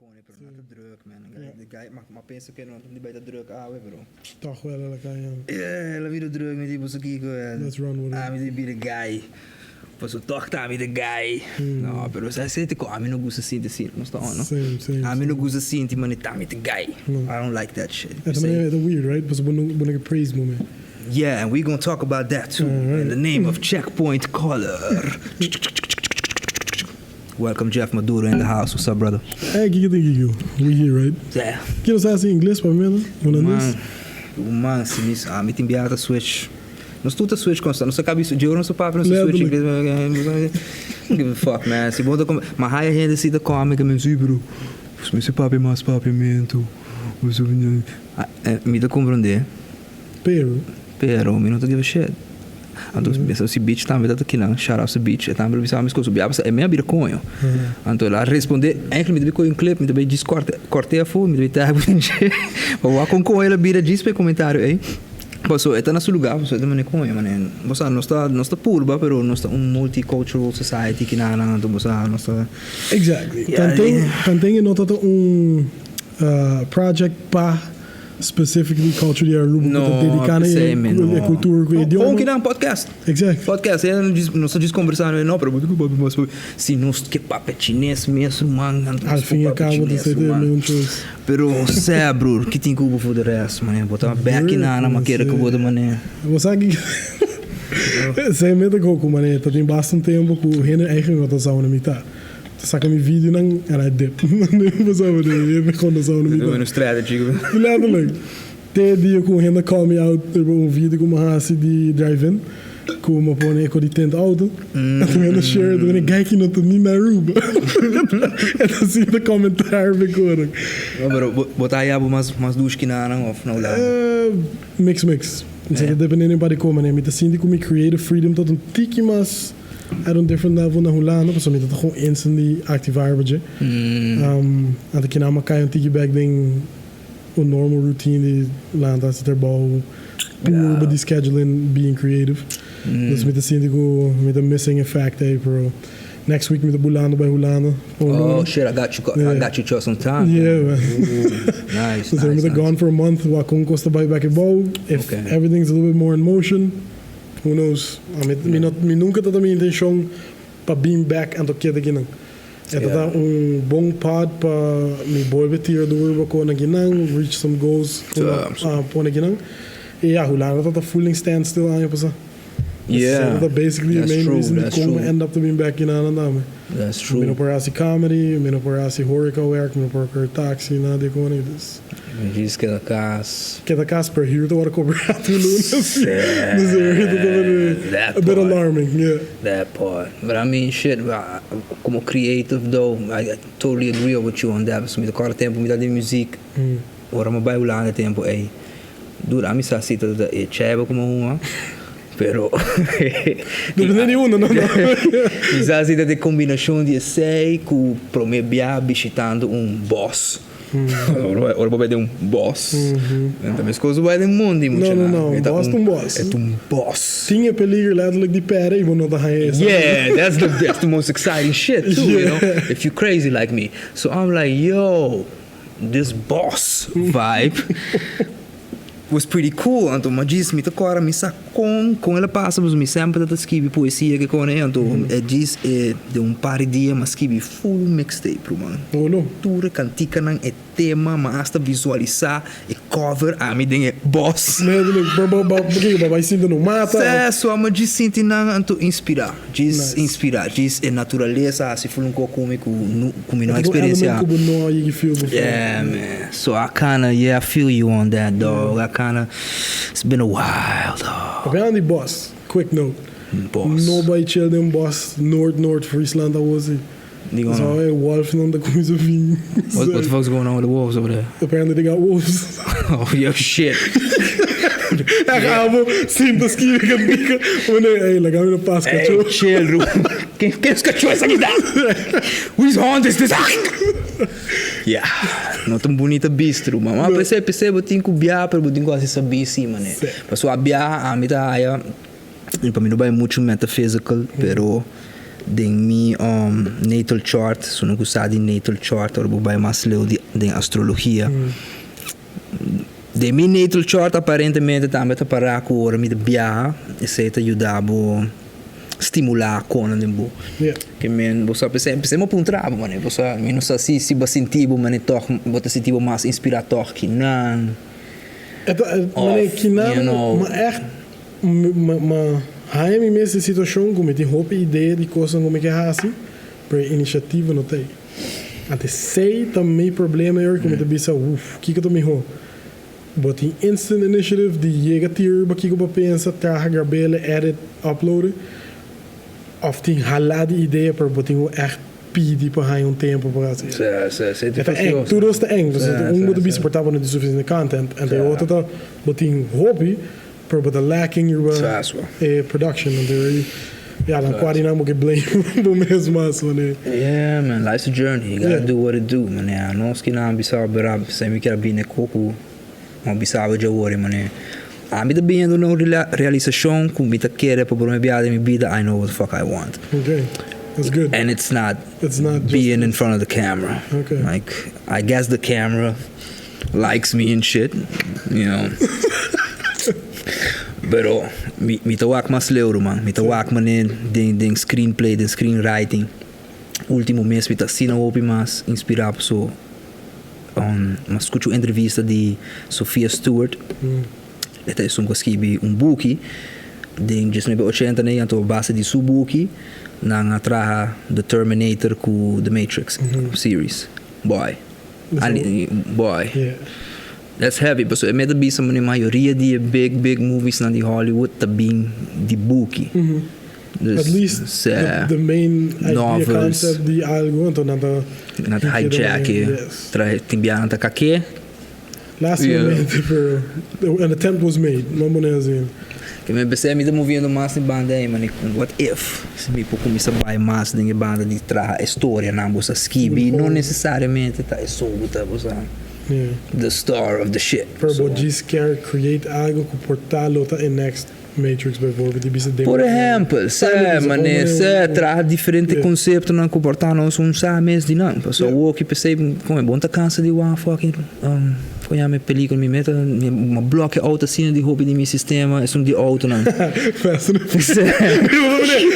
Kone, pero no ta druk, man. The guy, ma pensa ku no ta bai ta druk awe, bro. Toch wel el a kai an. Yeah, el a bira druk, mi di boso kiko, man. Let's run with it. Ami di bira guy. Paso toch ta ami the guy. No, pero sa esei ku ami no gusta sinti asina. Nos ta on, no? Same, same. Ami no gusta sinti mane ta ami the guy. I don't like that shit. E ta manera, e ta weird, right? Paso bo no, bo no ke praise bo me. Yeah, and we gonna talk about that too. In the name of Checkpoint Color. Welcome Jeff Maduro in the house. What's up, brother? Hey, kiko tin kiko? We here, right? Yeah. Kiko sa hasi ingles pa mi, no? Holandes? Man, man, si mi, ami tin biaha ta switch. Nos tur ta switch constant. Nos ta kabi, dje ora nos ta papia, nos ta switch ingles. Don't give a fuck, man. Si bo ta come, ma haya hende si ta come ke men si, bro. Nos mester papia mas papiamentu. Mi ta comprende. Pero. Pero mi no ta give a shit. Anto mi pensa si Beach tambe ta kinan, shout out to Beach, e tambe lo bisa mi escoso bia pasa e me a bira coño. Anto el a responde, eigenlijk mi ta bay coge un clip, mi ta bay djis corta, cort'e afo, mi ta bay tag bo dje, pa wak con coño el a bira djis pa e comentario ey. Paso e ta na su lugar, paso e ta mane coño, mane, bo sa nos ta, nos ta purba, pero nos ta un multicultural society kinanan, anto bo sa nos ta. Exactly. Tanten, tanten e no ta ta un project pa. Specifically culture di Aruba ku ta dedica na e cultura ku e idioma. Kon kinan podcast. Exactly. Podcast e nos ta djis conversa no pero bo tin ku papia mas papia. Si nos ke papia chines mes ruman nos Al fin y al cabo ta ser e meun choice. Pero sea broer ki tin ku bo for de rest man bo ta bek kinan nan kere ku bo ta mane. Bo sa ki Esei meta ku mane ta tin basta un tempo ku hende eigenlijk no ta sa unda mi ta. Ta saca mi videonan en I dip. Pasobra di e mehor na sa mi. Un strategy. Letterlijk. Te dia cu un hende call me out riba un video cu mi a haci di drive-in. Cu mi a pone eco di tint auto. En toen hende share it, e guy ki no ta ni na Aruba. E ta sinta comentar riba e cora. No, pero bo ta haya bo mas mas dushi ki nan of no la? Mix mix. Sa ta depende den pa di come. Mi ta sinti cu mi creative freedom ta un tiki mas. At un different level na Hulanda, pasobra mi ta ta gewoon instantly activa riba dje. Anto kina mi a kai un tiki bek den un normal routine di lanta hasi trabou, purba di scheduling, being creative. Dus mi ta sinti ku mi ta missing e fact ei, pero next week mi ta bulando bai Hulanda pa un luna. Oh shit, I got you, I got you just on time. Yeah man. Nice, nice, nice. Mi ta gone for a month, wak kon kos ta bai bek e bou, if everything's a little bit more in motion. Who knows? Ami mi no mi nunca ta ta mi intencion pa bin back anto keda kinan. E ta ta un bon pod pa mi bolbe tira duro riba kona kinan, reach some goals ku no a pone kinan. I ya, Hulanda ta ta full in standstill aña pasa. Yeah, Esei ta basically e that's main true, reason that's dikon mi true. end up ta bin back kinan tambe. That's Mi true. no por hasi comedy, mi no por hasi horeca werk, mi no por kore taxi, nada di e kona. Dus. Mi djis keda kas. Keda kas pero huur ta wòrdu kobrá tur luna si. Dus e ta That a bit part. alarming, yeah. That part. But I mean shit, komo creative though, I totally agree with you on that. Pasobra mi ta kòrda tempu mi ta den muziek, ora mi bai Hulanda tempu ey, dura ami sa si ta e chèba ku mi a huma, pero Depende di unda no no. Mi sa si ta e kombinashon di esei ku promé bia bishitando un bòs. Ora bo bai den un bos, ta meskos bo bai den mondi mucha No, no, no, un bos ta un bos. E ta un bos. Tin e peligro letterlijk di perde y bo no ta haña esa. Yeah, that's the, that's the most exciting shit too, you know, if you crazy like me. So I'm like, yo, this bos vibe was pretty cool. Anto ma djis mi ta kòrda mi sa kon kon el a pasa pasobra mi semper ta skibi poesia ke kone anto e djis e den un par di dia mi a skibi full un mixtape ruman. Tur e kantikanan e tema mi a hasta visualisá e cover ami den e bos. Bo bai sinti no mata. Sè so ami djis sinti nan anto inspirá djis inspirá djis e naturalesa hasi full un kos ku mi ku ku mi no a experiencia. Ku bo no a yegi feel before. Yeah man, so I kinda yeah I feel you on that dog, I kinda it's been a while dog. Papiando di bos, quick note. Bos. No bai chill den bos Noord Noord Friesland awosi. Digo So no. e wolfnan ta cuminsa bin. What what the fuck's going on with the wolves over there? Apparently they got wolves. Oh yo shit. Echt abo sinta skibi cantica. Wanneer hey, laga mi na pas Hey, cacho. chill, Ru. Ken ken es cacho esaki ta? Whose hond is this? Yeah, no ta un bunita bistro, man. Ma p'esei p'esei bo tin ku bia, pero bo tin ku hasi sabí si, mané. Sí. Pasobra a biaha ami ta haya, pa mi no bai muchu metaphysical, pero. Den mi natal chart, esun ku sa di natal chart, ora bo bai mas leu di den astrologia. Den mi natal chart aparentemente tambe ta para ku ora mi ta biaha, esei ta yuda bo stimulá konan den bo. Ke men bo sa p'esei, p'esei mi a puntra bo manera, bo sa, mi no sa si si bo a sinti bo manera tòg bo ta sinti bo mas inspirá tòg kinan. E ta, manera kinan, ma ègt Ma haña mi mes den situashon ku mi tin hopi idea di kosnan ku mi ke hasi, pero e inisiativa no ta ei. Ante esei ta mi problema e ora ku mi ta bisa, Uf, kiko ta mihó? Bo tin instant initiative di yega tira riba kiko bo pensa, traha, grab'el, edit, upload e, òf tin halá di idea pero bo tin ku ègt pidi pa haña un tempu pa hasi e? E ta eng, tur dos ta eng. Pasobra un bo ta bisa por ta bo no tin sufisiente content, ante e otro ta bo tin hopi. Pero bo ta lacking riba e production anto ya nan kua di nan bo ke blame bo mes mas manera. Yeah man, life's a journey, you gotta do what it do manera. Nos ki nan bisa bera sa mi kier a bini ko ku mi a bisa bo djawor manera. Ami ta bini na un realisashon ku mi ta kere pa prome biaha den mi bida I know what the fuck I want. Okay, that's good. And it's not being in front of the camera. Okay. Like I guess the camera likes me and shit, you know. Pero mi, mi ta wak mas leu, ruman. Mi ta wak mane den, den screenplay, den screenwriting. Ultimo mes mi ta asina hopi mas inspirá paso m'a skucha un entrevista di Sophia Stewart. E ta esun ku a skibi un buki den 1980 nei, anto a base di su buki nan a traha The Terminator ku The Matrix series. Boy. Boy, that's heavy pasobra e meta bisa manera mayoria di e big big moviesnan di Hollywood ta bin di buki. Dus, At least the main idea novels, concept di algo, anto nan ta nan ta hijack e, trae tin biaha nan ta kak'é. Lastimamente, pero an attempt was made, no pone asina. Ke mi pensé mi ta moviendo mas den banda ei, mane what if si mi por kuminsá bai mas den e banda di traha e storianan bo sa skibi, no nesesariamente ta esun ku ta bo sa the star of the shit. Pero bo djis kier create algo ku por ta lo ta e next Matrix bijvoorbeeld, di bisa den. Por ehempel, sè, mane, sè, traha diferente konseptonan ku por ta nos un sa mes di nan. Pasobra awor ki p'esei, kon e bon ta kansa di wak fucking, kon yama e pelikula, mi meta, mi a blòkia out asina di hopi di mi sistema, esun di outonan. Fast and the Furious.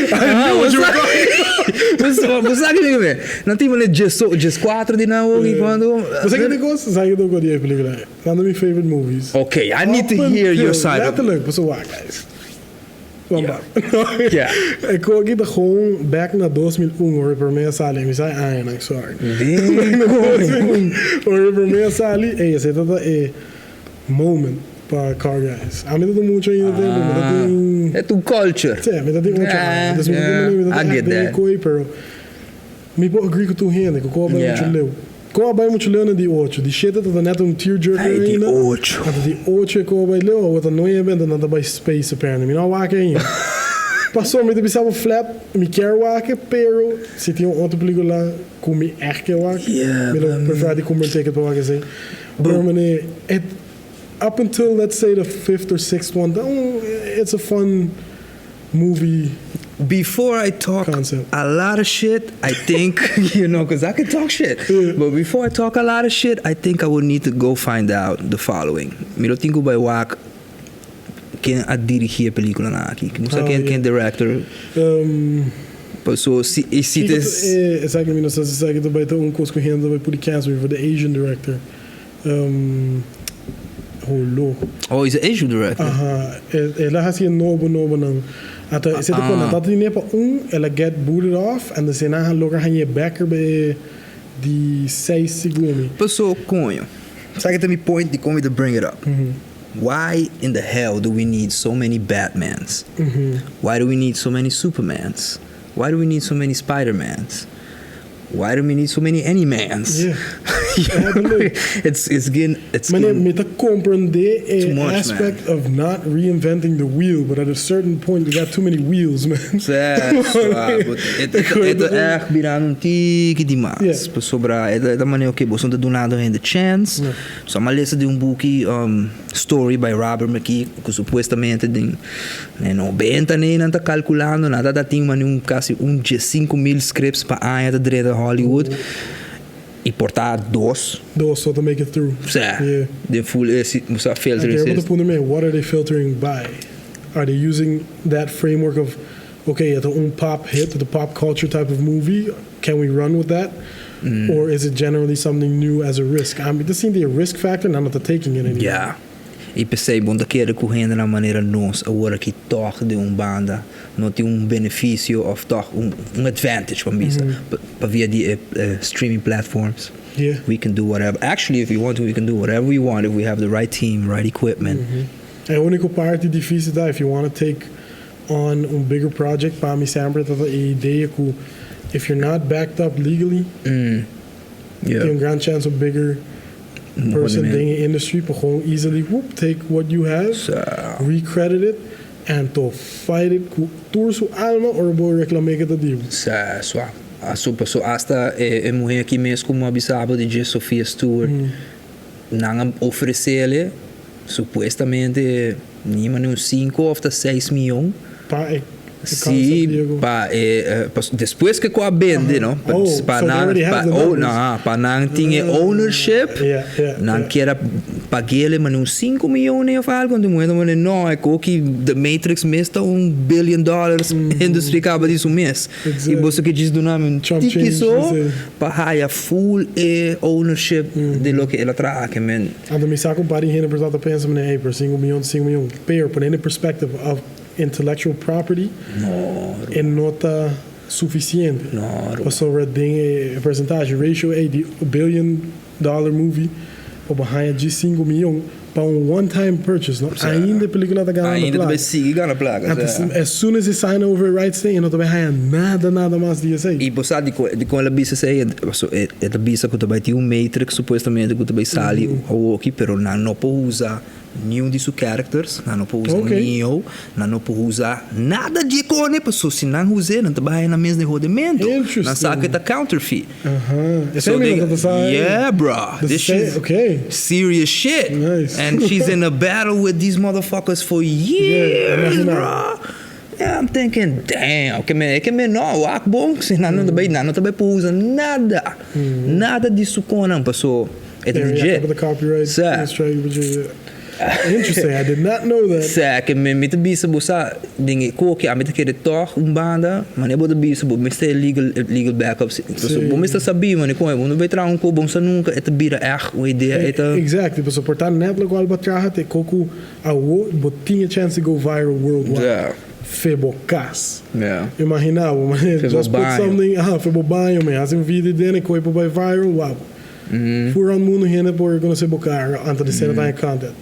Bo sa ki mi ke men? Nan tin mane 14 di nan awor ki kuando. Bo sa ki di kos? Sa ki toko di e pelikula? One of my favorite movies. Ok, I need to hear your side of. Letterlijk, pasobra wak guys. Wan ba. Yeah. E koki ta gewoon back na 2001 ora e prome a sali. Mi sa e añanan, sorry. Ding. 2001 ora e prome a sali, ey esey tabata e moment pa car guys. Ami ta mucho ainda tempo, mi ta tin. E ta un culture. Si, mi ta tin ocho aña. Dus mi ta tin, mi ta tin echt den e koe, pero mi por agree ku tur hende ku koe a bai mucho leu. Ko a bai muchu leu na di ocho. Di shete ta ta net un tearjerker Ay, di ainda. ocho. Anto di ocho e ko a bai leu, awor ta nuebe, anto nan ta bai space apparently. Mi no a wak ainda. Paso mi ta bisa bo flat, mi kier wak e, pero si tin un otro pelicula ku mi echt kier wak, Yeah, mi lo but prefera di kumpra un ticket pa wak esei. Bro. Pero mane, it, up until let's say the fifth or sixth one, ta un, it's a fun movie. Before I talk Concept. a lot of shit, I think, you know, cause I can talk shit. But before I talk a lot of shit, I think I would need to go find out the following. Mi lo tin ku bai wak ken a dirigi e peliculanan aki. Mi no sa Oh, ken yeah. ken director. Paso si e si Kiko te ta e, esaki mi no sa si esaki ta bai ta un kos ku hende ta bai pudi cancel mi for the Asian director. Oh loko. Oh, he's a Asian director. Aha, el a hasi e nobo nobonan. Ata esei ta cuando ta tine pa un, el a get booted off and esei nan a logra hañ'é back riba e di seis segun mi. Paso coño, sa ki ta mi point di con mi ta bring it up? Why in the hell do we need so many Batmans? Why do we need so many Supermans? Why do we need so many Spidermans? Why do we need so many any mans? Yeah. It's getting it's Mane, getting mi ta comprende too e much, man. Aspect of not reinventing the wheel, but at a certain point you got too many wheels, man. Certo, e ta echt birando un tiki di mas. Pasobra e ta manera, okay, boso no ta dunando hende chance. So mi a lesa di un buki, Story by Robert McKee, cu supuestamente den e 90 nan ta calculando, nan ta tin mane un casi un 15,000 scripts pa aña ta drenta Hollywood. Y por ta dos. Dos so to make it through. Sea, den full e si, sa filtering Anto, system. punto mi, what are they filtering by? Are they using that framework of, okay, it's a pop hit, the pop culture type of movie? Can we run with that? Or is it generally something new as a risk? I mean, this seems to be a risk factor, not that taking it anymore. Yeah. Y p'esey bo ta kere cu hende na manera nos awor aki toch di un banda no tin un beneficio of toch un advantage, pa bisa, pa via di streaming platforms. We can do whatever. Actually, if we want to, we can do whatever we want if we have the right team, right equipment. E unico parti dificil ta if you want to take on un bigger project, pa mi semper ta e idea cu if you're not backed up legally, tin un gran chance of bigger person den e industry por gewoon easily, whoop, take what you have, recredit it, and to fight it cu tur su alma or bo reclame cu ta di bo. Sa, swa. A super so hasta e muher aki mes como a bisabo di dje, Sofia Stewart, nan a ofrecele supuestamente ni mane un 5 of ta 6 miyon. Pa e Si, pa e despues ke ku a bende, no? Oh, Pa so they nan already pa have the oh, numbers. No, pa nan tin e ownership, nan kier a pag'ele mane un 5 miyones of algo, anto muher ta mane no, e koki The Matrix mes ta un billion dollars industry kaba di su mes. I boso ke djis duna mi un Chump tiki change, so sí. Pa haya full e ownership di loke el a traha, ke men. Anto mi sa ku un par di hende por ta pensa mane, hey, pero 5 miyon ta 5 miyon. Pero pone in perspective of intellectual property, No, e no ta suficiente. No, ruman. Pasobra den e percentage ratio ey di billion dollar movie pa bo haya djis 5 miyon pa un one time purchase, no? Ainda e pelicula ta ganando Ainda ta placa. bay sigui gana placa, Anto, sa. As soon as e sign over e rights thing, e no ta bay haya nada, nada mas di esey. I bo sa di con el a bisa esey? Paso e ta bisa cu ta bay tin un Matrix supuestamente cu ta bay sali awoki, pero nan no por usa niun di su characters, nan no por usa Neo, nan no por usa nada di e cone, paso si nan us'e nan ta bay haya nan mes den hodemento. Nan sa cu e ta counterfeit. Esey So mi they, no tabata sa. Yeah, bro. This This shit serious shit. Nice. And she's in a battle with these motherfuckers for years, Imagina. Bro. Yeah, I'm thinking, damn, ke men no, wak bon, si nan no ta bay, nan no ta bay por usa nada. Nada di su conan, paso e ta Yeah, legit. with the copyright Sa. Strike, but yeah. Interesting. I did not know that. Sa, ke men mi ta bisa bo sa, den e koki, ami ta kere toch un banda, ma bo ta bisa bo mester legal backup. So, bo mester sabi, man, kon, bo no bay traha un ko, bo sa nunca, e ta bira echt un idea, e ta. Exactly. But por ta net loke bo traha te koku awo bo tin chance to go viral worldwide. Fe bo cas. Imagina bo, man. Fe bo Just put baño. Something, ah, fe bo baño, man. Haci un video den e por bay viral, wow. Full mundo hende por conoce bo cara anto di ser mm. content.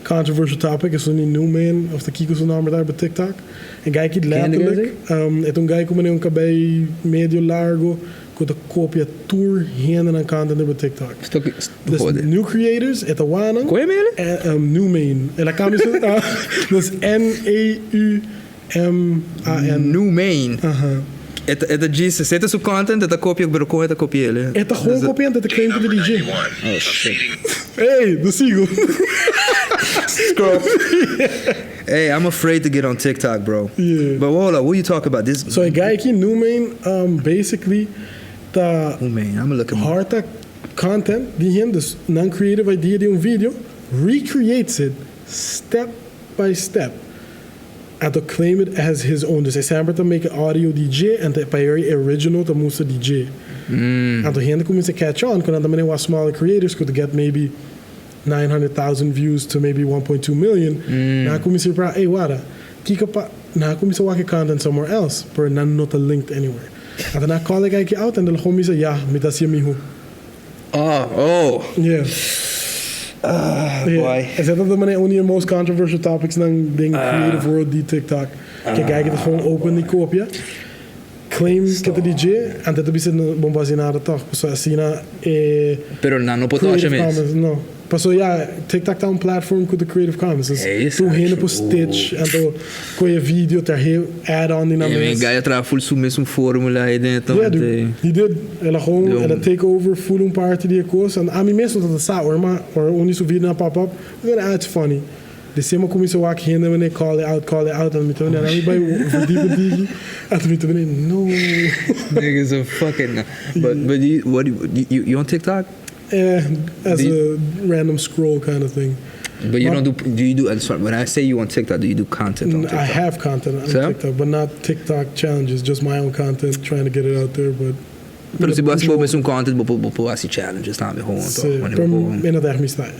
Controversial topic is un new man of de Kiko su nomber daar op TikTok. Een guy ki letterlijk, het un guy cu un cabey medio largo, cu ta copia tur hende nan content op TikTok. Sto Dus joder. New creators, e ta wak nan. Con ele? New Main. El a cambia su, ah, dus Neuman. New Main. Aham. E ta disse, e ta su content, e ta copia, pero con e ta copia ele? E ta gewoon copiando, e ta claim di DJ. Oh shit. Hey, de Siegel. Scroll. Hey, I'm afraid to get on TikTok, bro. But hold up, what you talk about? This So e guy aki, New Main, basically, ta Oh man, I'm gonna look at horta content di hende, dus nan creative idea di un video, recreates it step by step and to claim it as his own. Dus e semper ta make audio DJ and ta very original ta mustra DJ. And hende cuminsa catch on, cu tambe was smaller creators could get maybe 900,000 views to maybe 1.2 million. Nan cuminsa pa, hey, wara, kiko pa, nan cuminsa wak content somewhere else, pero nan not linked anywhere. And dan call ik eigenlijk out en dan gewoon bisa, ja, mi ta haci miho. Oh. Ah, boy. Is dat de manier een of the most controversial topics dan den creative world di TikTok? Kijk, kijk, het gewoon open die kopia. Claim ku ta di dje, anto ta bisa no bon por hasi nada tòg, pasobra asina e Pero nan no por tocha Creative mes. Commons, no. Pasobra ya, TikTok ta un platform ku ta Creative Commons, dus tur hende por stitch anto koe e video trahe add on di nan E mes. guy a traha full su mesun formula ei den e Yeah dude, he did. El a gewoon, el a take over full un parti di e kos, anto ami mes no tabata sa, ora mi a, ora un di su videonan pop up, mi ta ah it's funny. Desei mi a cuminsa wak hende manera call it out, call it out, anto mi ta manera mi bai verdiep un tiki, anto mi ta manera no. Niggas are fucking but but you what you you on TikTok? Eh, as a random scroll kind of thing. But you don't do do you do sorry when I say you on TikTok do you do content on TikTok? I have content on TikTok but not TikTok challenges, just my own content trying to get it out there but. Pero si bo hasi bo mesun content bo por bo por hasi challenges tambe gewoon Sí, toch? Wanneer pero bo por mi no ta echt mi style.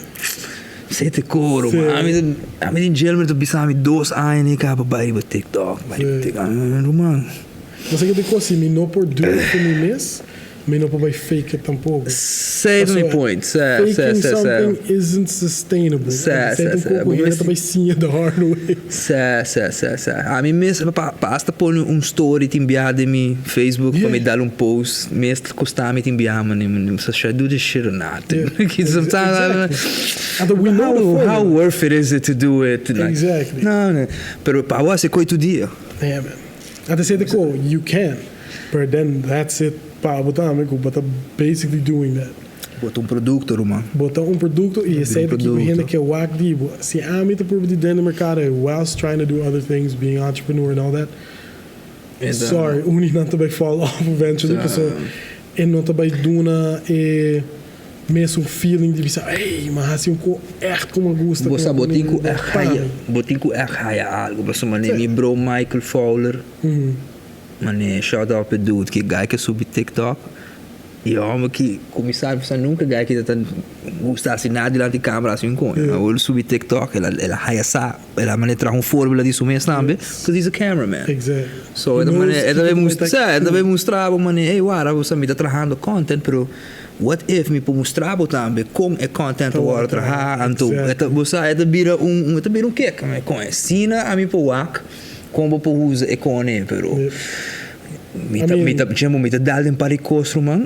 Esei te coro Sí. man. Ami ta ami tin djel mi ta bisa mi dos aña ni caba bai riba TikTok bai riba Sí. TikTok. Ami ruman. Bo sa ke ta cos si mi no por do it for mi mes mi no por bai fake it tampoco. Esei ta mi Pasobra point. Sa sa faking sa sa. something isn't sustainable. Sa Esei sa ta un sa. poco Bo hende mester ta bai siña the hard way. Sa, sa, sa, sa. Ami mes pa pa hasta pone un story tin biaha den mi Facebook pa mi dal un post mes ta costa mi tin biaha mane mane so should I do this shit or not? Yeah, Sometimes I'm exactly. Anto we know the how, formula. how worth it is it to do it? Like, Exactly. No, no. Pero pa bo haci coi tur dia. Yeah, man. Anto esei ta cu you can, but then that's it pa bo tambe cu bo ta basically doing that. Bo ta un produkto, ruman. Bo ta un produkto i esei ta kiko hende ke wak di bo. Si ami ta purba di den e merkado ei whilst trying to do other things, being entrepreneur and all that, sorry, un di nan ta bai fall off eventually pasobra e no ta bai duna e mesun feeling di bisa, ey, mi a hasi un ko ègt ku mi a gusta. Bo sa bo tin ku ègt haya, bo tin ku ègt haya algu. Pasobra manera mi bro Michael Fowler, manera shout out pa e dude, ki guy ke subi TikTok. E homber ki kuminsá bisa nunka guy ki ta ta gusta hasi nada dilanti camera hasi un koño. Awor el subi TikTok el a el a haya sa el a manera traha un formula di su mes tambe because he's a camera man. So e ta manera e ta bay mustra sa e ta bay mustra bo manera ey wara bo sa mi ta trahando content pero what if mi por mustra bo tambe kon e content ta wòrdu traha anto e ta bo sa e ta bira un e ta bira un kick kon asina ami por wak kon bo por usa e kone pero. Mi ta, mi ta, Jimbo, mi ta dal den par di kos, ruman.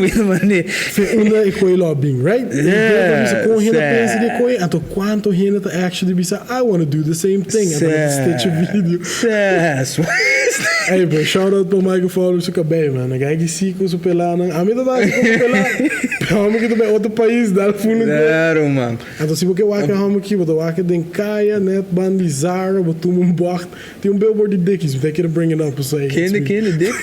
Mi ta mande. Fe unda e koe lo a bin, right? Yeah, E bisa kon hende sa. pensa di e koe, anto kuanto hende ta actually bisa, I wanna do the same thing, anto nan ta stitch e video. Sa, Ey bro, shout out pa Michael Fowler su kabei, man. A guy ki si ku su pelanan. Ami ta dal ku su pela, pero homi ki ta bai otro pais dal ful un koe. Claro, man. Anto si bo ke wak e homi ki, bo ta wak e den kaya, net ban di Zara, bo tuma un bocht. Tin un billboard di Dickies, mi ta kere bring it up pasobra ey Kende kende Dick?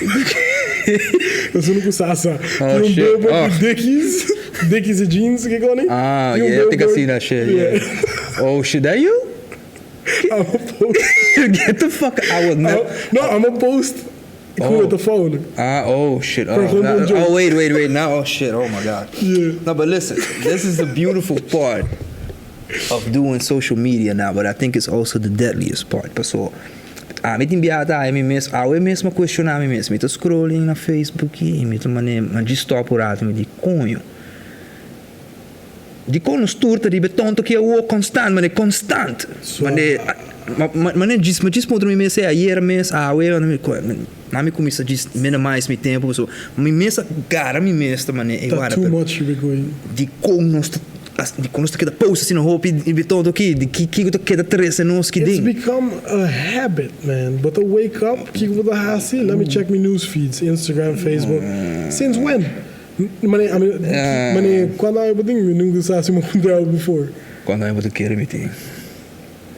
Esun ku sa sa. Oh Tin un shit. billboard Oh. di Dickies, Dickies e jeans ke koni? Ah, Tin un yeah, I think I billboard. seen that shit. Yeah. Yeah. Oh shit, that you? I'm a post. Get the fuck I would never. No, I'm a post ku Oh. e ta foul. Ah, oh shit. Oh, Pero gewoon now- een joke. oh wait, wait, wait. Now, oh shit. Oh my god. Yeah. No, but listen, this is the beautiful part of doing social media now, but I think it's also the deadliest part. Paso, ami tin biaha ta mi mes, awe mes m'a cuestiona mi mes. Mi ta scrolling na Facebook y mi ta mane, m'a djis stop un rato, mi di, coño, dicon nos tur ta riba e tonto ki awo constant, mane constant. Mane, mane djis, m'a djis puntra mi mes, ey, ayer mes, awe, na mi cuminsa djis minimize mi tempo, paso mi mes a gara mi mes ta mane, ey, Ta wara, too pero much riba e coy. dicon nos ta Di kon nos ta keda post asina hopi di todo aki? Di ki kiko ta keda trese nos ki It's den? become a habit, man. Bo ta wake up, kiko bo ta hasi? Let me check mi news feeds, Instagram, Facebook. Since when? Mane, ami, mane, cuando aña bo tin? Mi nunca sa si mi a puntra bo before. Cuando aña bo ta kere mi tin?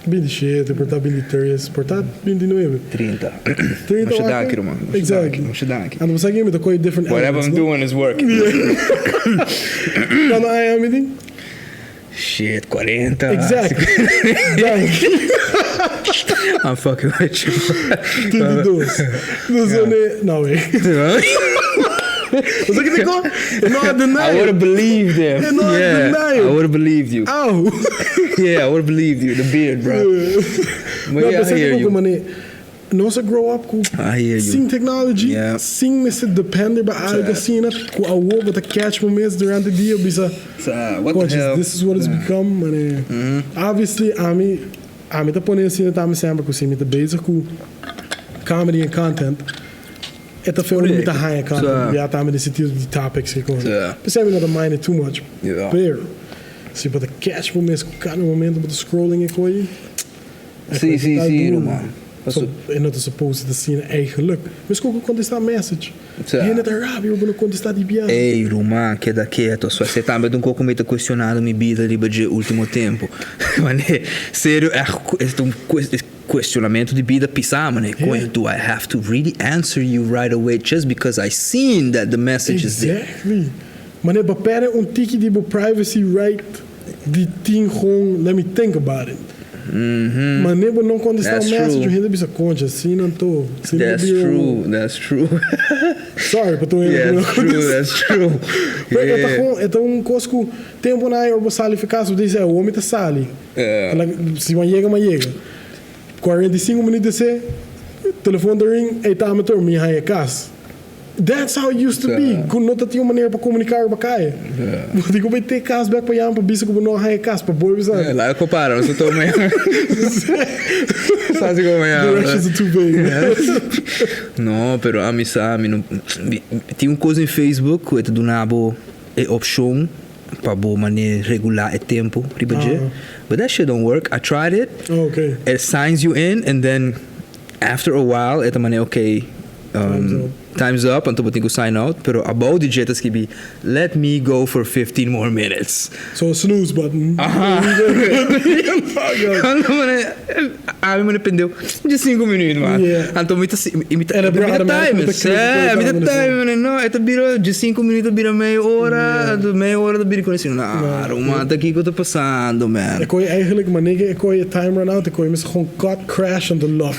Bintishete, por ta bintitres, por ta bintinuebe. 30. 30 Masha wak. danki, ruman. Masha Exactly. danki, masha danki. Anto bo sa ke mi ta kohe different Whatever elements, I'm no? doing is working. Cuando aña mi tin? Shit, 40. Exactly. Danki. I'm fucking with you. 32. Dus yeah. ne, no wey. Bo sa ke ta kohe? No deny I would have believed him. No yeah, deny I would have believed you. Ow. Yeah, I would have believed you. The beard, bro. But No, yeah, I hear you. Mane, nos a grow up ku I hear you. sin technology, sin mester depende ba algo asina, ku awo bo ta catch bo mes durante dia bisa, Sa, what the Conches, hell? this is what it's become, mane. Obviously, ami, ami ta pone asina tambe semper ku si mi ta bezig ku comedy and content. E ta feo mi ta haña content. Ya tambe den sentido di topics ki kon. P'esei mi no ta mind it too much. Pero si bo ta catch bo mes ku kada momento bo ta scrolling e koyi, e Si, si, si, ruman. So e no ta supposed ta asina eigenlijk. Mes ku kontestá message. Hende ta rabia bo no kontestá di biaha. Ey, ruman, keda keto. So esei tambe ta un kos ku mi ta kuestionando mi bida riba dje ultimo tempu. Manera, serio, ègt, e ta un Cuestionamento di bida pisa mane, coño do I have to really answer you right away just because I seen that the message is there? Exactly. Mane bo perde un tiki di bo privacy right di tin gewoon let me think about it. Mane bo no contesta un message un hende bisa concha asina anto. That's true, that's true. Sorry pa tur hende cu no contesta. That's true, that's true. Pero e ta gewoon, e ta un cos cu tempo na ora bo sali fi cas bo ta dice awor mi ta sali. Si bo a yega, mi a yega. 45 minuut desé, telefon ta ring, ey ta amateur, mi haña kas. That's how it used to be, ku no ta tin un manera pa komuniká riba kaya. Bo tin ku bai te kas bèk pa yama pa bisa ku bo no a haña kas, pa bolbe sa. Laga ku para, nos ta tuma mañana. Sa si ku mañana. Directions are too vague. No, pero ami sa, mi no, tin un kos den Facebook ku e ta duna bo e opshon Pa bo manera regulá e tempu riba dje. But that shit don't work. I tried it. It signs you in and then after a while e ta manera okay time's up anto bo tin ku sign out. Pero abou di dje ta skibi let me go for 15 more minutes. So snooze button. Aha. Anto manera ami manera pendeu dje sinku minuut man. Anto mi ta mi ta time. Mi ta time no e ta bira dje sinku minuut ta bira mei ora anto mei ora ta bira ku asina nah ruman ta kiko ta pasando man. E koe eigenlijk manera e koe e time run out e koe mester gewoon cut crash anto lock.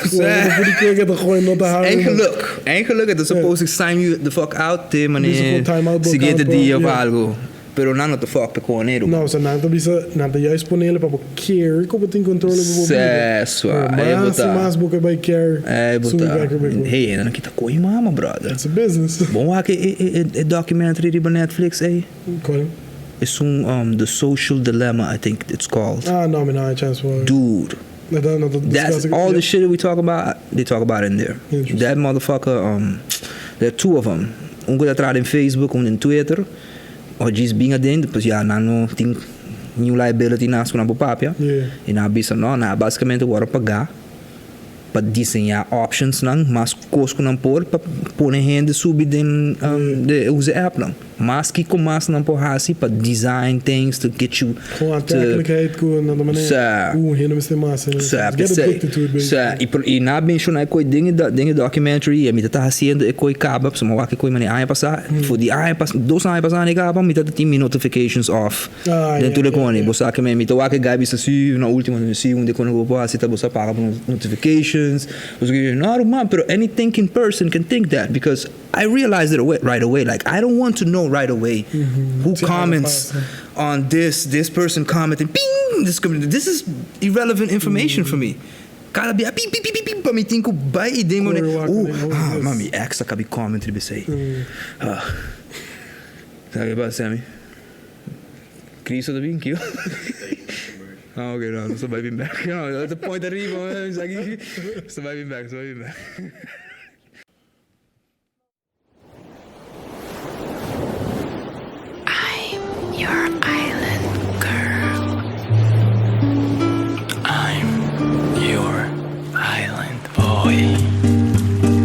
Eigenlijk eigenlijk e ta suppose to sign you the fuck out te manera siguiente dia of algo. Pero nan no ta fuck pe kone ruman. No, so nan ta bisa, nan ta juist ponele pa bo care ku bo tin controle pa bo bida. Sesua, Pero ei bo mas ta. i mas bo ke bai care, Ei bo subi ta. bek riba e kos. Hey, nan a kita koi mama, brother. It's a business. Bon wak e e e e documentary riba Netflix ei? Cual? Esun um The Social Dilemma I think it's called. Ah, no, mi no haña chance pa. Dude. Na ta na ta That's discuss all the shit that we talk about, they talk about in there. Interesting. That motherfucker, there are two of them. Un ku ta traha den Facebook, un den Twitter. O djis bin aden, pues ya nan no tin niun liability nas ku nan por papia. Yeah. I nan a bisa no, nan a basikamente wòrdu pagá pa diseñá options nan mas kos ku nan por pa pone hende subi den de usa e app nan. Mas kiko mas nan por hasi pa design things to get you Gewoon to aantrekkelijkheid ku nan ta manera Sa. ku hende mester mas. Sa, Get p'esei. addicted to it basically. Sa, i por i nan a menshoná e koi den e den e documentary i mi ta ta hasiendo e koi kaba pasobra mi a wak e koi manera aña pasá for di aña pas dos aña pasá ni kaba mi ta ta tin mi notifications off Ah, den ya, tur e ya, koni. ya. Bo sa ke mi ta wak e guy bisa si na ultimo si un di e koni ku bo por hasi ta bo sa paga bo notifications. Bo sa ke no ruman pero any thinking person can think that because I realized it away, right away like I don't want to know right away who Sí, comments pasa. on this, this person commenting, ping, this comment, this is irrelevant information for me. Cada bia, ping, ping, ping, ping, ping, pa mi tin cu bay y den Corre mone, wak nee, oh, ah, yes. ma mi ex a cabi comment riba esey. Ah. Sa ke pasa, Sammy? Cristo ta bin, kio? Ah, ok, no, nos ta bay bin bek. No, ta point ariba, esaki, nos ta bay bin bek, nos ta bay bin bek. I'm your island girl. I'm your island boy.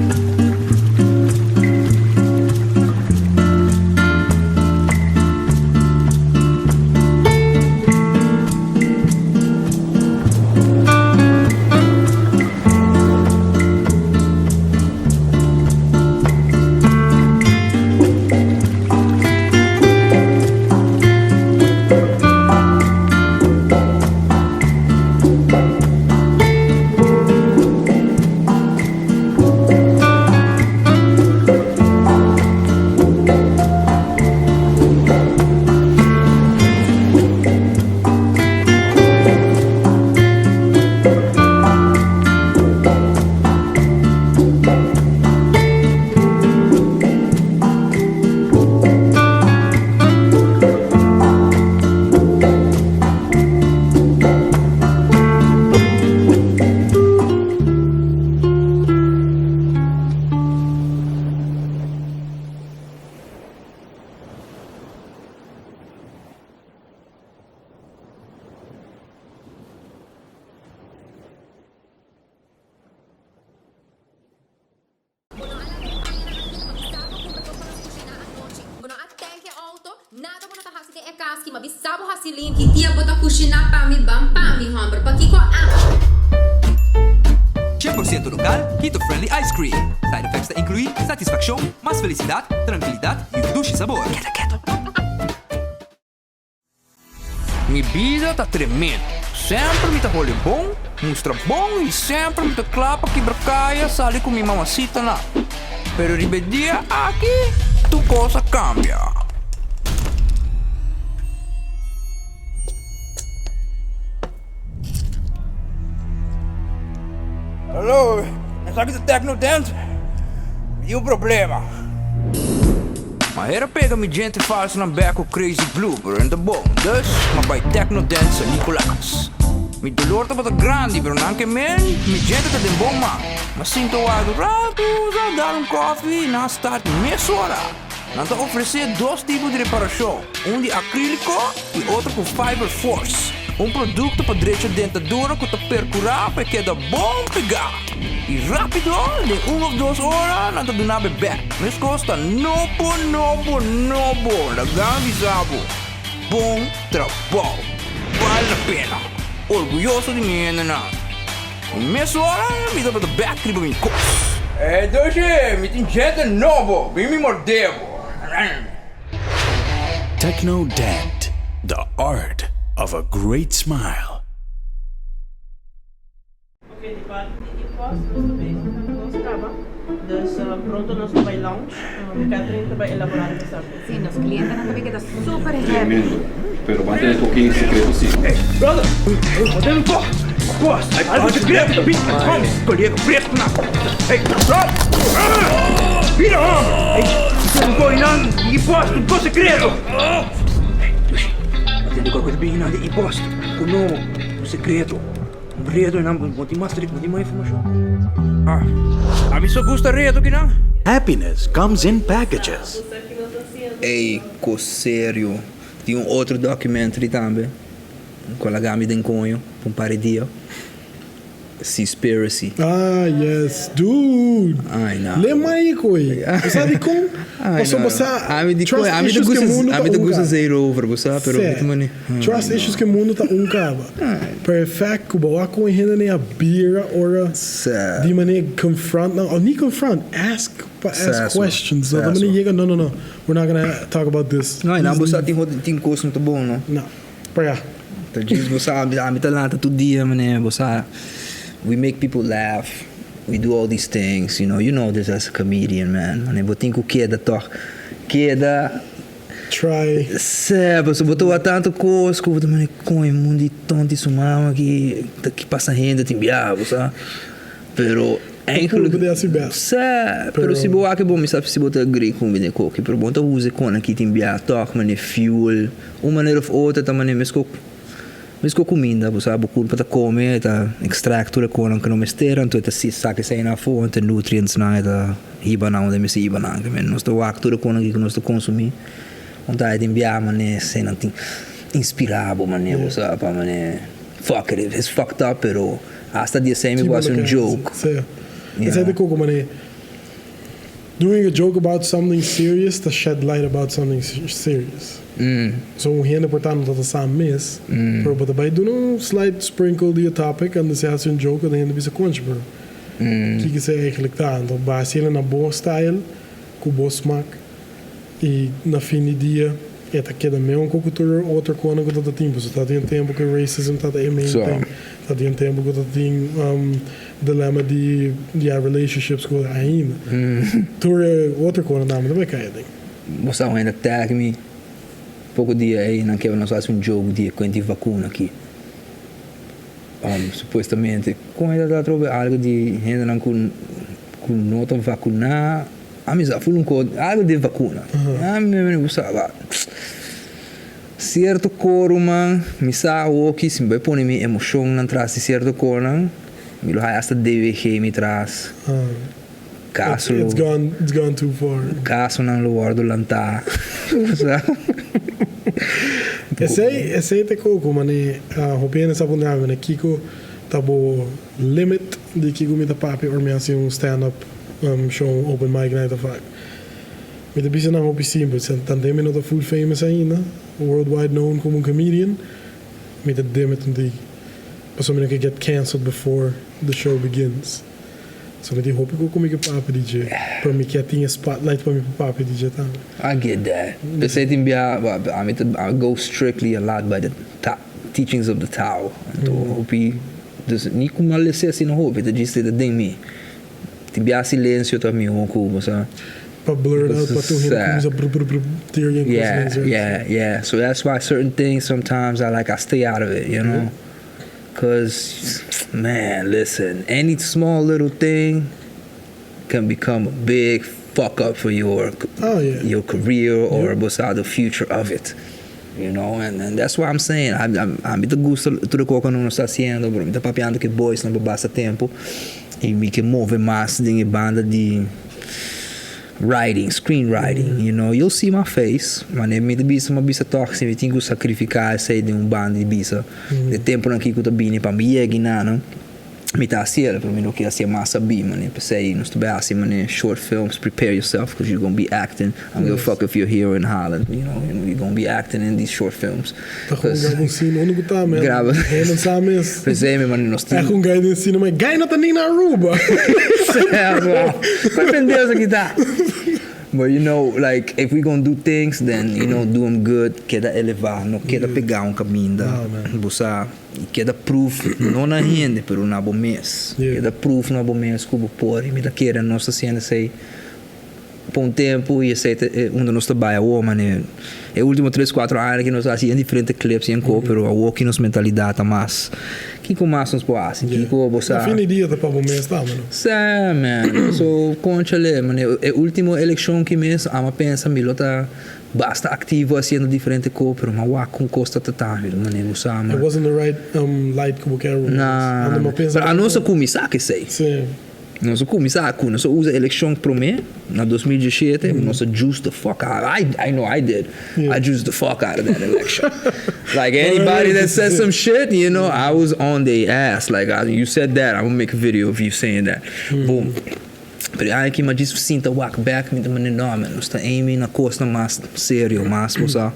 e kas ki m'a bisa bo hasi limpi. Ki dia bo ta kushiná pa mi? Ban pa mi, hòmber. Pakiko a. 100% lokal, Keto Friendly Ice Cream. Side effects ta inkluí satisfakshon, mas felisidat, trankilidat i un dushi sabor. Keda keto. Mi bida ta tremendo. Semper mi ta hole bon, mustra bon i semper mi ta kla pa kibra kaya sali ku mi mamasitanan. Pero riba e dia aki tur kos a kambia. Hallo, esaki ta Tecnodent? Mi tin un problema. Mahera pega mi djente falsonan bek ku crazy glue, pero e no ta bon. Dus, m'a bai Tecnodent San Nicolas. Mi dolor tabata grandi, pero nan ke men, mi djente ta den bon man. M'a sinta wak un ratu, sa dal un kofi i nan a start mesora. Nan ta ofresé dos tipo di reparashon, un di akríliko i otro ku Fiber Force, un produkto pa drecha dentadura ku ta perkurá pa e keda bon pegá. I rápido, den un òf dos ora nan ta duna bo e bèk. Meskos ta nobo, nobo, nobo! Laga mi bisa bo, bon trabou! Bal la pena! Orguyoso di mi hendenan! Mesora mi tabata bek riba mi kos. Hey Dushy, mi tin djente nobo, bin mi morde bo. Techno Dent, the art of a great smile. Ok, di parti di e-post nos ta bezig na kos kaba, dus pronto nos ta bai launch, Catherine ta bai elabora riba esaki. Sí, nos clientenan ta bay keda super happy. Tremendo. Pero ban tene poki secreto si. Hey, brother! Mantene un poco! Boss, algo secreto ta bin! Kom, colega fresco na! Hey, brother! Mira hombre! Hey, mantene un poco nan y boss, un poco secreto! Hey, dushi, mantene cu algo ta bin nan di e-boss, cu nobo, un secreto. Un reto nan, bo tin mas, bo tin mas informacion? Ah, ami so gusta reto kinan. Happiness comes in packages. Ey, cos serio. Tin un otro documentary tambe cu a laga mi den coño pa un par di dia. Seaspiracy. Ah yes dude. Ay no. Le mai koe. Bo sa dikon? Pasobra bo sa Ami di trust koe, ami ta issues gusta, ke mundu ta ami ta un gusta kaba. zeerover, bo sa, pero mi ta mane. Trust issues ke mundu ta un kaba. Pero e fact ku bo wak kon e hendenan a bira ora di manera confront nan, of ni confront, ask pa ask questions. No ta manera yega, no no no, we're not gonna talk about this. No, y nan bo sa tin hopi tin cos no ta bon no. No, pa ya. Ta djis bo sa, ami ta lanta tur dia manera bo sa, we make people laugh, we do all these things, you know, you know this as a comedian man, manera bo tin ku keda tog, keda. Try. Sè, pasobra bo ta wak tantu kos ku bo ta manda kon e mundu di tonti su mama ki ta ki pasa hende tin biaha, bo sa. Pero eigenlijk. Bo purba di hasi bèst. Sè, pero si bo wak e bon mi sa si bo ta agree ku mi den koki, pero bo no ta usa e kon aki tin biaha tòg manera fuel, un manera of otro ta manera meskos meskos kuminda, bo sa, bo kurpa ta kome e ta ekstrakt tur e konnan ku no mester anto e ta saka eseinan afó anto e nutrientsnan e ta. Hiba nan unda mester hiba nan. Kimen nos ta wak tur e konan ki nos ta konsumí. Un ta tin biaha manera esei nan tin inspirá bo manera bo sa pa manera fuck it it's fucked up pero hasta di esei mi por hasi un joke. Sí. Esei ta koko manera doing a joke about something serious ta shed light about something serious. So un hende por ta no ta ta sa mes pero bo ta bai duna un slight sprinkle di e topic anto si hasi un joke anto hende bisa conchi pero Kiko esei eigenlijk ta? Anto basi el na bo style, ku bo smak, i na fin di dia e ta keda meun ku tur otro konan ku ta ta tin. Pasobra ta tin un tempu ku racism ta ta e main thing. Ta tin un tempu ku ta tin dilemma di ya relationships ku ainda. Tur e otro konan tambe ta bai kai aden. Bo sa un hende a tag mi poko dia ei nan keba nos hasi un joke di e kuenti vakuna aki. Supuestamente kon e ta ta trobe algo di hendenan ku ku no ta vakuná ami sa ful un ko algo di vakuna ami mi no sa ba sierto ko ruman mi sa awoki si mi bai pone mi emoshonnan tras di sierto konan mi lo haya asta DWG mi tras kaso lo kasonan lo wòrdu lantá sa. Esei esei ta koko mane hopi hende sa puntra mi mane kiko ta bo limit di kiko mi ta papia or mi hasi un stand up show un open mic night of. Mi ta bisa nan hopi simpel, tanten mi no ta full famous ainda, worldwide known como un comedian, mi ta dim it un tiki. Pasobra mi no ke get cancelled before the show begins. So mi tin hopi ku mi ke papia di dje, pero mi ke tin e spotlight pa mi por papia di dje tambe. I get that. P'esei tin bia, ami ta I go strictly a lot by the teachings of the Tao. Anto hopi, dus ni ku mi a lese asina hopi, ta djis ta den mi. Tin bia silencio ta miho ku bo sa. Pa blurt out pa tur hende kuminsa bru bru bru tear yen kos Yeah, yeah, yeah. So that's why certain things sometimes I like I stay out of it, you know. Cause man, listen, any small little thing can become a big fuck up for your oh, yeah. your career or bo sa the future of it. You know, and, and that's why I'm saying, I, I, ami ta gusta tur e kos ku nos ta hasiendo, pero mi ta papiando ku e boys nan pa basta tempu i mi ke move mas den e banda di writing, screenwriting, you know, you'll see my face, manera mi ta bisa, mi a bisa tòg si mi tin ku sakrifiká esei den un banda di bisa, e tempunan aki ku ta bini pa mi yega einan. Mi ta hasi el, pero mi no ke hasi e mas sabí, manera. P'esei nos ta bai hasi manera short films, prepare yourself because you gonna be acting, I don't give a fuck if you're here or in Holland, you know, you gonna be acting in these short films. Ta gewoon graba un scene, unda ku ta man? Graba. Hende sa mes. P'esei mi manera nos tin. Echt un guy den cine, ma e guy no ta ni na Aruba. Kua pendejo esaki ta? But you know, like, if we gonna do things, then, you know, do 'em good, keda elevá, no keda pegá un kaminda. Bo sa. I keda proof no na hende pero na bo mes. Keda proof na bo mes ku bo por. I mi ta kere nos ta hasiendo esei pa un tempu i esei ta e unda nos ta bai awor manera e ultimo tres kuatro aña ki nos a hasi en diferente clips i en ko pero awor ki nos mentalidat ta mas kiko mas nos por hasi kiko bo sa. Na fin di dia ta pa bo mes tambe no. Sa man so conchale manera e ultimo elekshon ki mes amo a pensa mi lo ta. Basta activo haciendo diferente co pero ma wak con cos ta tratando mi manera bo sa ma. It wasn't the right light cu bo kier usa. Na Ando ma pensa pero anos a cuminsa cu esey. Si. Nos a cuminsa cu nos a usa eleccion prome na 2017 nos a juice the fuck out I I know I did I juiced the fuck out of that election like anybody that said some shit you know I was on they ass like you said that I'm gonna make a video of you saying that boom. Pero e aña aki mi a djis sinta wak bek, mi ta manda no man, nos ta aiming na kosnan mas serio, mas bo sa,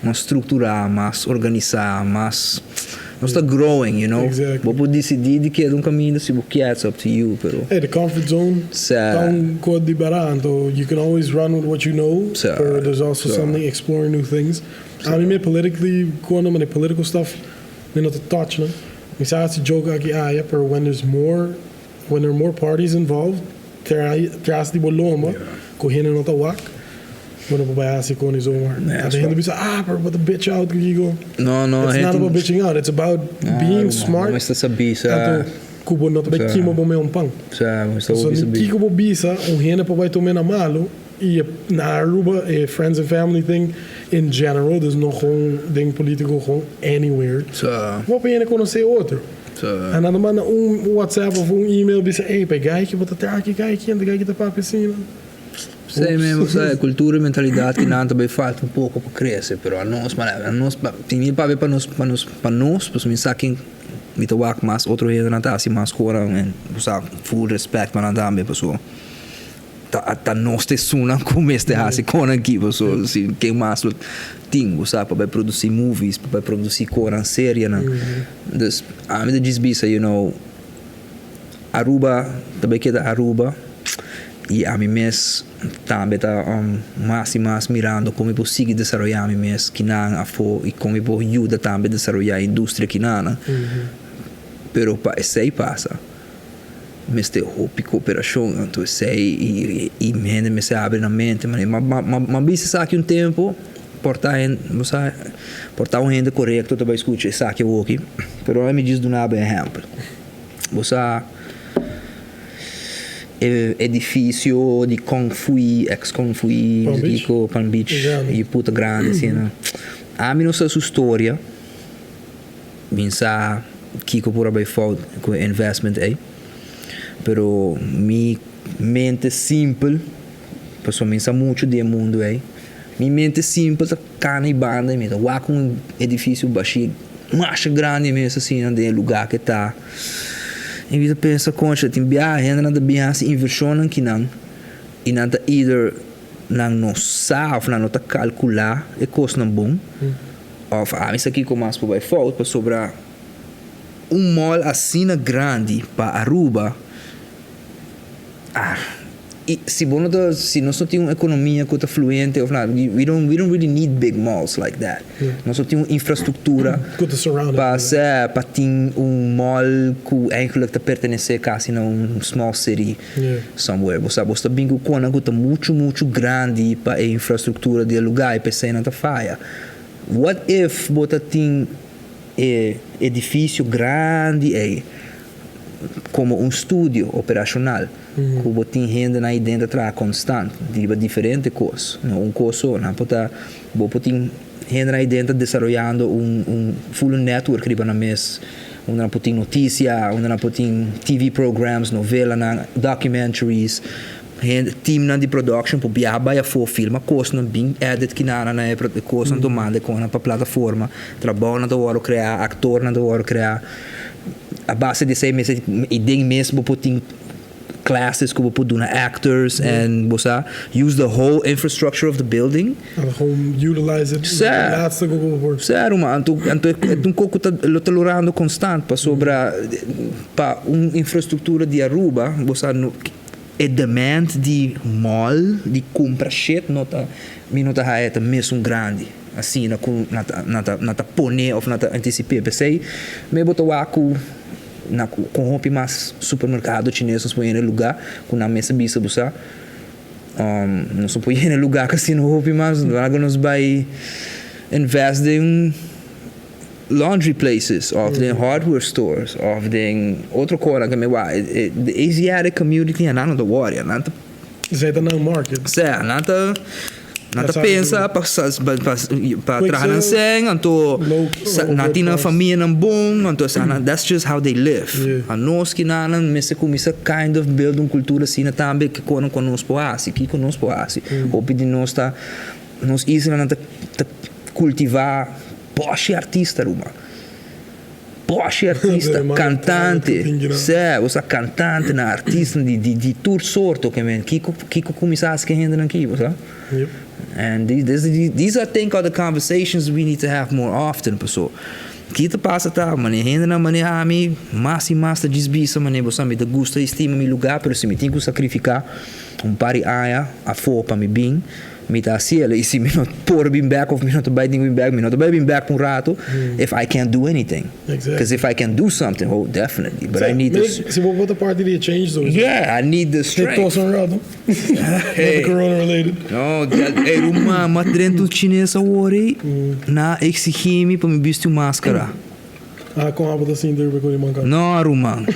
mas strukturá, mas organisá, mas nos ta growing, you know. Bo por disidí di keda un kaminda si bo kier, it's up to you, pero. Hey, the comfort zone ta un kos di bara, anto you can always run with what you know, pero there's also something exploring new things. Ami mi politically, kono mane political stuff mi no ta touch nan. Mi sa hasi joke aki aya, pero when there's more. When there are more parties involved, tras di bo lomba ku hende no ta wak, bo no por bai hasi kon i zomaar. Anto hende bisa, ah, pero bo ta bitch out ku kiko. No, no. It's not about bitching out, it's about being smart. Bo mester sa bisa. Anto ku bo no ta bai kima bo meon pan. Sa, bo mester hopi sabi. Kiko bo bisa, un hende por bai tuma na malu, i na Aruba e friends and family thing in general, dus no gewoon den politico, gewoon anywhere. Sa. Bo por hende konosé otro. Sa. En nan ta manda un WhatsApp of un email bisa, ey, pa e guy ki bo ta traha ki guy ki, e guy ki ta papia asina. Esei mesmo, sa, e cultura y mentalidad ki nan ta bay falta un poco pa crece, pero anos, anos, tin mi papia pa nos, pa nos, pa nos, pasobra mi sa ken mi ta wak mas otro hendenan ta haci mas cora en, bo sa, full respect pa nan tambe, pasobra Ta ta nos ta esunnan ku mester hasi konan aki paso si ken mas lo tin bo sa pa bai produsi movies pa bai produsi konan serienan dus ami ta djis bisa you know Aruba ta bai keda Aruba y ami mes tambe ta mas y mas mirando kon mi por sigui desaroya mi mes kinan afo y kon mi por yuda tambe desaroya industria kinanan pero pa esey pasa. Mester hopi cooperacion anto esey y hende mester abri nan mente manera ma bisa esaki un tempo por ta bo sa por ta un hende corecto ta bay scucha esaki awoki pero ora mi djis duna bo ehempel bo sa e edificio di Kung Fui ex Kung Fui kiko Palm Beach y puta grandi asina ami no sa su storia. Mi sa kiko por a bai fout ku e investment ei, pero mi mente simpel, pasobra mi sa muchu di e mundu ei, mi mente simpel ta kana i banda i mi ta wak un edifisio bashí masha grandi mes asina den e lugá ke ta. I mi ta pensa, koncha, tin biaha hendenan ta bin hasi invershonnan kinan i nan ta either. Nan no sa of nan no ta calcula e cosnan bon of ami sa kico mas por bay fout pasobra un mall asina grandi pa Aruba ah y si bo no ta si nos no tin un economia cu ta fluente of nada we don't we don't really need big malls like that nos no tin un infrastructura Cu ta surround pa sa pa tin un mall cu eigenlijk ta pertenece casi na un small city. Somewhere. Bo sa, bo sta bin ku kona ku ta muchu muchu grandi pa e infrastruktura di e lugá i p'esei nan ta faya. What if bo ta tin e edifisio grandi ei komo un studio operashonal ku bo tin hendenan ei den ta traha konstant riba diferente kos, no un kos so. Nan por ta, bo por tin hendenan ei den ta desaroyando un un full network riba nan mes. Unda nan por tin noticia, unda nan por tin TV programs, novelanan, documentaries, hende, teamnan di production por biaha bai afó filma kosnan, bin edit kinanan na e kosnan to manda e kosnan pa plataforma, trabounan ta wòrdu kreá, aktornan ta wòrdu kreá. A base di esei mester i den mes bo por tin classes cu bo por duna actors and bo sa use the whole infrastructure of the building. Anto gewoon utilize it Sa. e laatste cu bo por. Sa ruman, anto anto e ta un co cu ta lo ta lorando constant pasobra pa un infrastructura di Aruba bo sa no e demand di mall di cumpra shit no ta mi no ta haya ta mesun grandi asina cu nan ta nan ta nan ta pone of nan ta anticipe p'esey me bo ta wak cu Na ku kon hopi mas supermerkado chines nos por yena e lugá ku nan mes a bisa bo sa. Nos no por yena e lugá kasino hopi mas, laga nos bai invest den laundry places òf den hardware stores òf den otro kosnan ke mi wak. The Asiatic community nan no ta wòri, nan ta. Esei ta nan market. Sea, nan ta nan ta pensa pa pa traha nan sèn, anto nan tin nan famianan bon, anto esnan that's just how they live. Anos kinanan mester kuminsá kind of build un kultura asina tambe kiko nan ku nos por hasi, kiko nos por hasi. Hopi di nos ta nos islanan ta ta kultivá bòshi artista ruman. Boshi artista, cantante, sè, bo sa cantantenan, artistanan di di di tur sorto ke men, kiko kiko kuminsá hasi ke hendenan aki, bo sa? And these these I think are the conversations we need to have more often, paso ki ta pasa ta manera hendenan manera ami mas i mas ta djis bisa manera bo sa mi ta gusta i stima mi lugá pero si mi tin ku sakrifiká un par di aña afó pa mi bin Mi ta haciel y si mi no por bin bek of mi no ta bay tin bin bek, mi no ta bay bin bek pa un rato if I can't do anything. Cause if I can do something, oh definitely, but I need the. Si bo por ta parti di e change sowieso. Yeah, I need the strength. Hey, tos un rato. Not corona related. No, ey ruman, m'a drenta un chines awor ey, nan a exigi mi pa mi bisti un mascara. Ah, kon abo ta sinti riba ku di manka? No, ruman.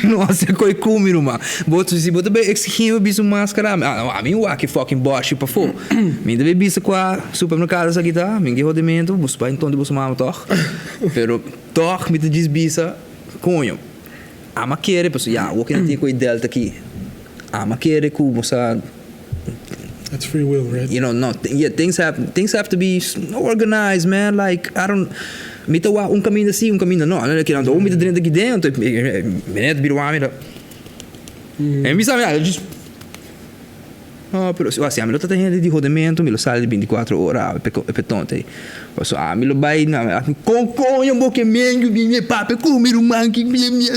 No hasi koi ku mi, ruman. Bo, si bo ta bay exigí mi pa bisa un maskara, ami wak e fucking bòshi pafó. Mi ta bay bisa kua supermerkado esaki ta, mi ke hodimentu, bo bai nton di boso mama tòg. Pero tòg mi ta djis bisa, koño, ama kere, pasobra ya, awor ke nan tin koi delta aki, ama kere ku bo sa. That's free will, right? You know, no, yeah, things have, things have to be organized, man. Like, I don't, mi ta wak un kaminda si, un kaminda no. Anto kinan mi ta drenta aki den, anto mi net bira wak mi ta. En mi sa mi just, no, pero si ami lo ta hende di hodemento, mi lo sali di binticuatro ora awe pe tonto ei. Paso ami lo bai na, kon koño bo ke mengu mi mi papia ku mi ruman ki mi mi.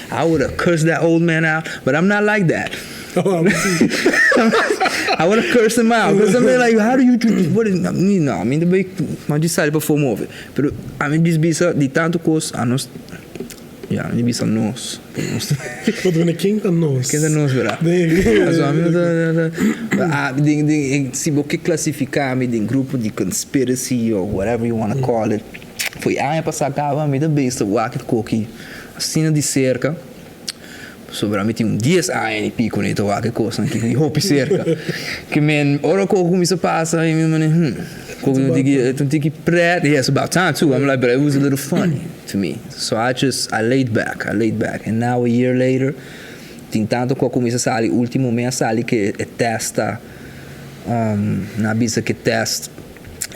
I would have cursed that old man out, but I'm not like that. I would have cursed him out because I mean like how do you what is mi no mi ta bay mi djis sali pafó move pero ami djis bisa di tanto cos a nos ya mi bisa nos Bo ta bini ken ta nos? Ken ta nos bra so ami no ta den den si bo ke clasifica mi den grupo di conspiracy or whatever you wanna call it foi aña pasa caba mi ta bes ta wak e koki asina di cerca. Pasobra mi tin un dies aña di pico ni ta wak e cosnan aki di hopi cerca. Ke men ora cu cuminsa pasa mi mane hmm cu un tiki e ta un tiki pret yeah it's about time too I'm like but it was a little funny to me so I just I laid back I laid back and now a year later tin tanto cu a cuminsa sali ultimo mi a sali ke e test ta nan a bisa ke test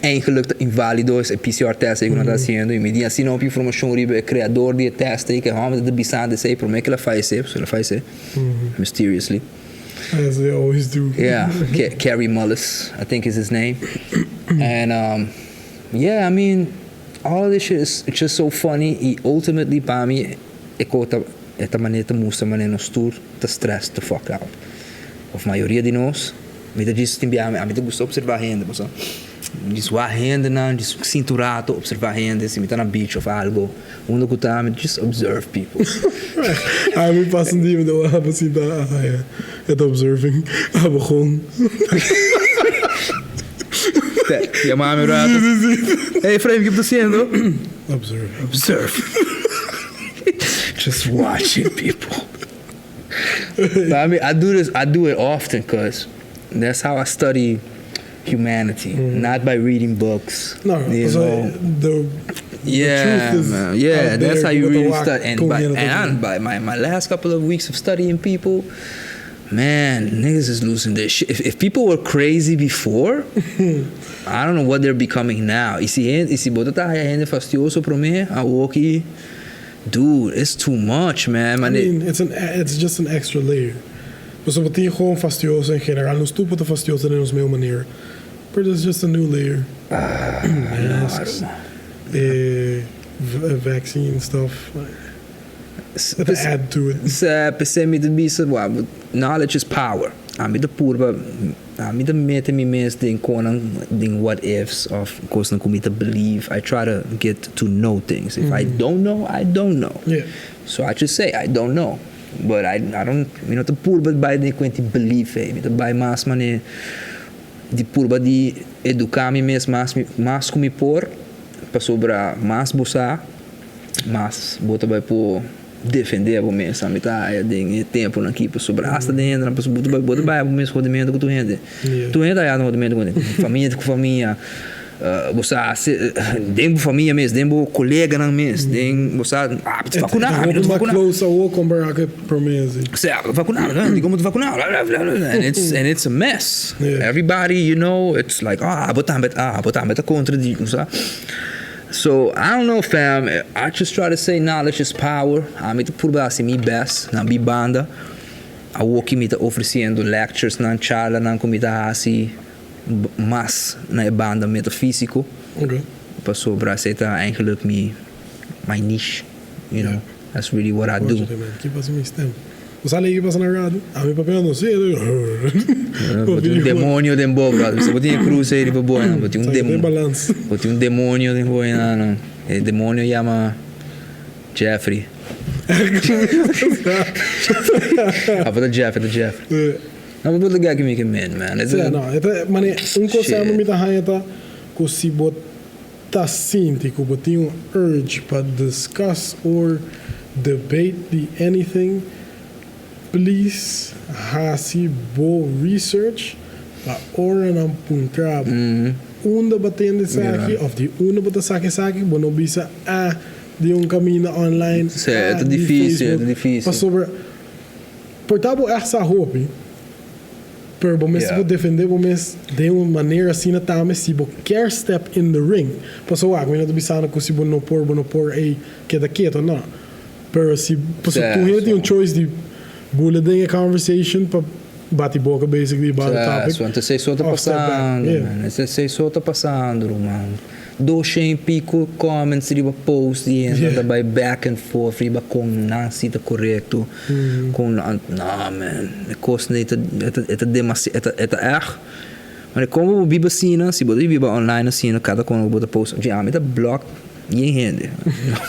Eigenlijk ta invalido e PCR test ei ku nan ta hasiendo i mi di asina hopi informashon riba e kreador di e test ei ku e hòmber ta bisa antes ei promé ku el a fayesé, pasobra el a fayesé mysteriously. As they always do. Yeah, Kary Mullis, I think is his name. And yeah, I mean, all of this shit is just so funny. I ultimately, pa mi, e kos ta, e ta manera ta mustra manera nos tur ta stressed the fuck out. Of mayoria di nos, mi ta djis tin bia, ami ta gusta observa hende, bo sa. Djis wak hendenan, djis sinti un rato observa hende, si mi ta na beach of algo, unda ku ta, mi just observe people. Ami pasa un dia mi ta wak bo sinta, ah ya, e ta observing, abo gewoon. Yama mi un rato. Hey Efraim, ke bo ta hasiendo? Observe. Observe. Just watching people. But I mean, I do this, I do it often because that's how I study humanity, not by reading books. No, you so know. the Yeah, truth is man. Yeah, out that's there how you with the really wak study. And by, con and I, by my last couple of weeks of studying people, man, niggas is losing their shit. If people were crazy before, I don't know what they're becoming now. I si, i si bo ta haya hende fastioso promé, awoki, dude, it's too much, man. I Man, mean, it's just an extra layer. Pasobra bo tin gewoon fastioso en general. Nos tur por ta fastioso den nos mesun manera. But it's just a new layer. Masks, vaccine stuff. To add to it. Sa p'esei mi ta bisa, wak, knowledge is power. Ami ta purba, ami ta mete mi mes den konan, den what ifs of kosnan ku mi ta believe. I try to get to know things. If I don't know, I don't know. So I just say, I don't know. But I don't, mi no ta purba bai den kuenti belief ei. Mi ta bai mas manera di purba di eduká mi mes mas, mas ku mi por, pasobra mas bo sa, mas bo ta bai por defendé bo mes. Ami ta haya den e tempunan aki pasobra asta den hendenan pasobra bo ta bai bo ta bai bo mes hodimentu ku tur hende. Tur hende ta haya nan hodimentu ku hende. Famia ku famia, bo sa den bo famia mes, den bo koleganan mes, den bo sa ah bo ta vakuná, mi no ta vakuná. Hopi mas close awor kompará ku e promé si. Sea, bo ta vakuná, dikon bo ta vakuná? And it's and it's a mess. Everybody you know it's like ah bo tambe ah bo tambe ta kontra di, bo sa. So, I don't know fam, I just try to say knowledge is power, ami ta purba hasi mi best na mi banda, awoki mi ta ofreciendo lectures nan, charla nan ku mi ta hasi mas na e banda metafisico, pasobra esei ta eigenlijk mi, my niche, you know, that's really what I do. Ki pasa mi stem? Bo sa lei ki pasa na radio? Ami papia no sé. Bo tin un demonio den bo, brother. Bo tin e cruz ei riba bo einan. Bo tin un demonio. Bo tin un demonio den bo einan. E demonio yama Jeffrey. Ah, bo ta Jeffrey, ta Jeffrey. No, bo ta gek mi ke men, man. Sí, no. E ta, mane, un kos ku mi ta haña ta ku si bo ta sinti ku bo tin un urge pa discuss or debate di anything, please hasi bo research pa ora nan puntra bo unda bo tende esaki of di unda bo ta saka esaki, bo no bisa ah di un kaminda online, ah di Facebook, pasobra por ta bo ègt sa hopi. Pero bo mester por defende bo mes den un manera asina tambe si bo kier step in the ring. Pasobra wak, mi no ta bisando cu si bo no por, bo no por ey keda keto, no. Pero si, pasobra tur hende tin un choice di bula den e conversation pa bati boca basically about the topic. So, anto esey so ta of step back. pasando, Yeah. man. Esey so ta pasando, ruman. Doshen y pico comments riba post di hende ta bay back and forth riba con nan si ta corecto. Con no man, e cosnan ey ta e ta demasi e ta e ta erg. Maar como bo biba asina, si bo ta biba online asina cada con bo ta post, dje ami ta block yen hende.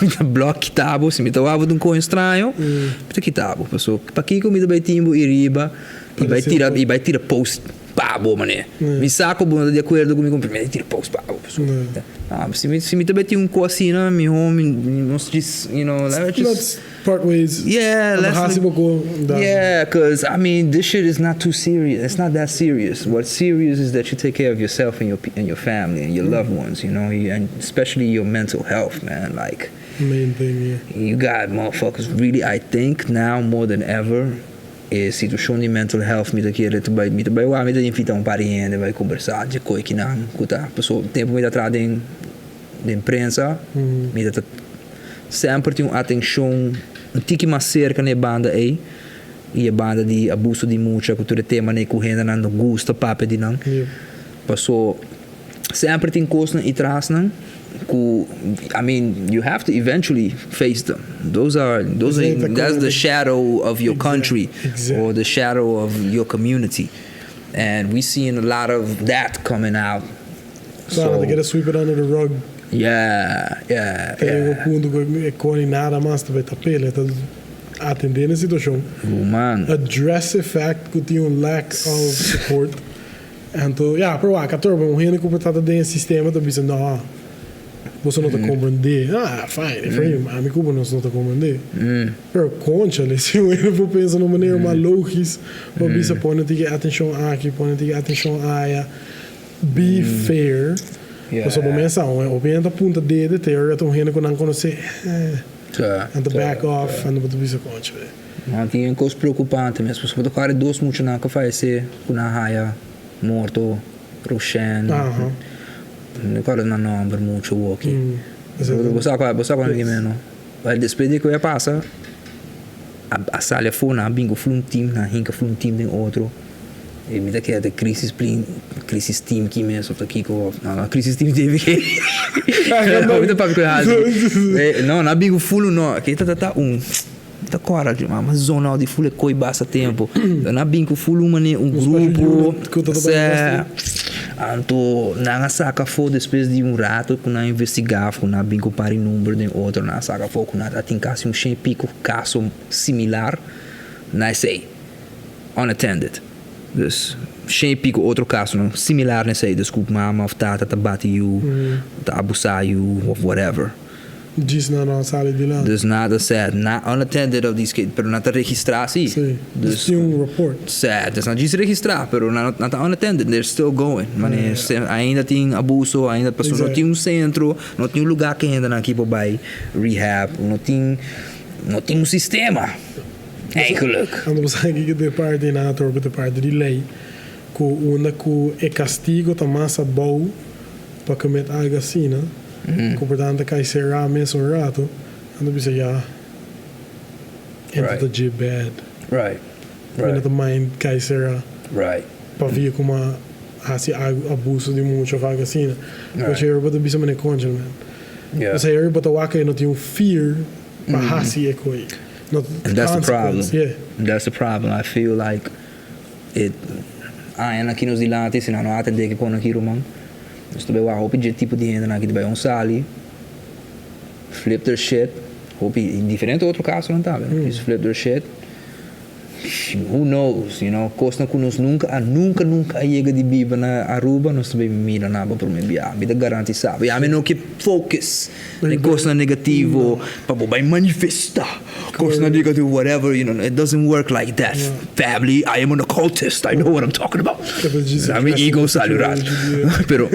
Mi ta block kita bo, si mi ta wak bo ta un coño straño, mi ta kita bo. Paso pakico mi ta bay tin bo iriba y bay tira y bay tira post Pa bo manera. Mi sa ku bo no ta di akuerdo ku mi ku mi tira post pa bo. Si mi si mi ta beti un kos asina mi home nos djis you know let's just Let's part ways. Yeah, let's Hasi bo ko da. Yeah, cause I mean this shit is not too serious. It's not that serious. What's serious is that you take care of yourself and your and your family and your loved ones, you know, and especially your mental health, man. Like Main thing, yeah. You got motherfuckers really I think now more than ever E situashon di mental health mi ta kere ta bai mi ta bai wak mi ta invita un par di hende bai kombersá dje koi kinan ku ta paso tempu mi ta traha den den prensa mi ta semper tin un atenshon un tiki mas serka na e banda ei. I e banda di abuso di mucha ku tur e temanan ku hendenan no gusta papia di nan. Paso semper tin kosnan i trasnan ku, I mean, you have to eventually face them. Those are, those are, that's the shadow of your country or the shadow of your community. And we seeing a lot of that coming out. So, they gotta sweep it under the rug. Te un punto ku e koni nada mas ta bai tap'el. E ta atendé na e situashon. Ruman. Address e fact ku tin un lack of support. Anto, ya, pero wak, atrobe un hende ku por ta ta den e sistema ta bisa, no, boso no ta komprendé. Ah, fine, efraim, ami ku bo nos no ta komprendé. Pero konchale, si un hende por pensa na un manera mas logis pa bisa pone tiki atenshon aki, pone tiki atenshon aya. Be fair. Pasobra bo mes sa, un hopi hende ta punta dede, te ora ta un hende ku nan konosé, eh, nan ta back off, nan ta bisa konchale. Nan tin un kos preokupante mes, pasobra ta kare dos muchanan ku fayesé ku nan haya morto, Roshan, no kòrda nan nòmber muchu awoki. Bo sa kua, bo sa kua mi ke meno. Despues di ku e a pasa, a sali afó, nan a bin ku flu un team, nan a hinka flu un team den otro. E mi ta keda te crisis plin, crisis team ki mes of ta kiko of no no crisis team debe ke mi ta papia ku e hasi. No nan a bin ku fulu no ke ta ta un mi ta kòrda dje mama zona out di fulu e koi basta tempu nan a bin ku fulu un manera un grupo sè anto nan a saka afó despues di un rato ku nan a investigá ku nan a bin ku un par di number den otro nan a saka afó ku nan ta tin kasi un shen i piko kaso similar na esei. Unattended. Dus shen i piko otro kasonan similar na esei, dus ku mama of tata ta bati yu, ta abusá yu of whatever. Djis nan no a sali dilanti. Dus nada sad. Na unattended of these cases, pero nan ta registrá si. Si. Dus tin un report. Sad. Dus nan djis registrá, pero nan ta unattended, they're still going. Mane ainda tin abuso, ainda pasobra no tin un sentro, no tin un lugá ku hendenan aki por bai rehab, no tin no tin un sistema. Eigenlijk. Anto bo sa kiko ta e parti na atrobe ta e parti di lei ku unda ku e kastigo ta mas abou pa komet algu asina ku por tanto kai será mes un rato anto bisa ya enta ta dje bad mi no ta mind kai será pa via kuma hasi algu abuso di mucha of algu asina pasobra bo ta bisa manera concha man pasobra bo ta wak e no tin un fear pa hasi e koi. No And that's the problem. consequence, yeah. That's the problem. I feel like it añanan aki nos dilanti si nan no atende ke kon aki ruman nos ta bai wak hopi dje tipo di hendenan aki ta bai un sali flip their shit hopi diferente otro kasonan tambe just flip their shit Who knows, you know, kosnan ku nos nunka a nunka nunka a yega di biba na Aruba nos ta bay mira na bo prome bia. Mi ta garantisa bo. Ya mi no ke focus den kosnan negativo pa bo bay manifesta kosnan negativo whatever, you know, it doesn't work like that family, I am an occultist, I know what I'm talking about. Mi ego sali un rato. Pero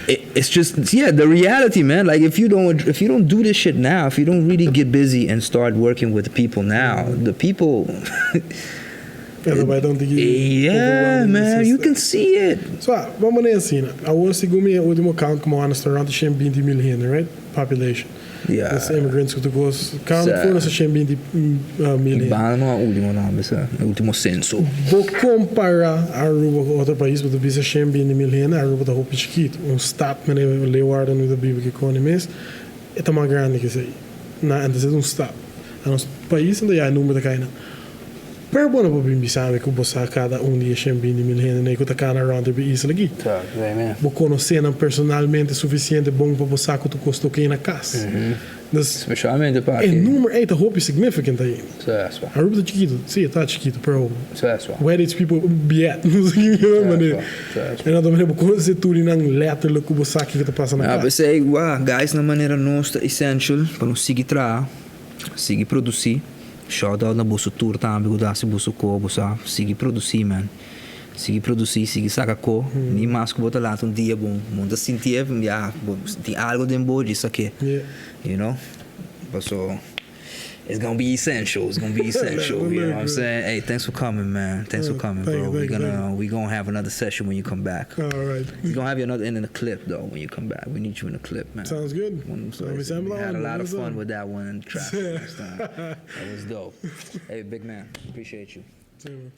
it's just, yeah, the reality man, like if you don't if you don't do this shit now, if you don't really get busy and start working with the people now, the people Yeah man, you can see it. So, ban pone asina, awor segun mi e ultimo count ku mi a wak ta rond di shen binti mil hende, right? Population. Yeah. Nos immigrants ku tur kos. Count for nos 120 mil hende. Banda no a ultimo nan bisa, e ultimo censo. Bo compara Aruba ku otro pais bo ta bisa 120 mil hende, Aruba ta hopi chikitu. Un stad manera Leeuwarden mi ta biba ki koni mes, e ta mas grandi ke esei. Na antes e ta un stad. Na nos pais anto ya e number ta kai nan. Pero bo no por bin bisa mi ku bo sa kada un di e 120 mil hende nei ku ta kana rond riba e isla aki. Bo konosé nan personalmente sufisiente bon pa bo sa ku tur kos ta oké na kas. Dus, Specialmente pa e number ei ta hopi significant ainda. Aruba ta chikitu, si e ta chikitu, pero where these people be at? No sé ki manera. E no ta manera bo konosé tur di nan letterlijk ku bo sa kiko ta pasa na kas. P'esei, wak, guys na manera nos ta essential pa nos sigui traha, sigui produsí. Shout out na boso tur tambe ku ta hasi boso ko bo sa sigui produsi man sigui produsi sigui saka ko ni mas ku bo ta lanta un dia bo bo ta sintié ya bo tin algo den bo djis sak'é you know paso. It's gonna be essential. It's gonna be essential. You know what I'm saying? Hey, thanks for coming, man. Thanks for coming, Thank bro. you, We're thank you, gonna thank we gonna have another session when you come back. All right. We're gonna have you another in the clip though when you come back. We need you in the clip, man. Sounds good. One of them Let me stories. sample We had a on, lot of let me fun sample. with that one in the trap last time. That was dope. Hey, big man, appreciate you. Same.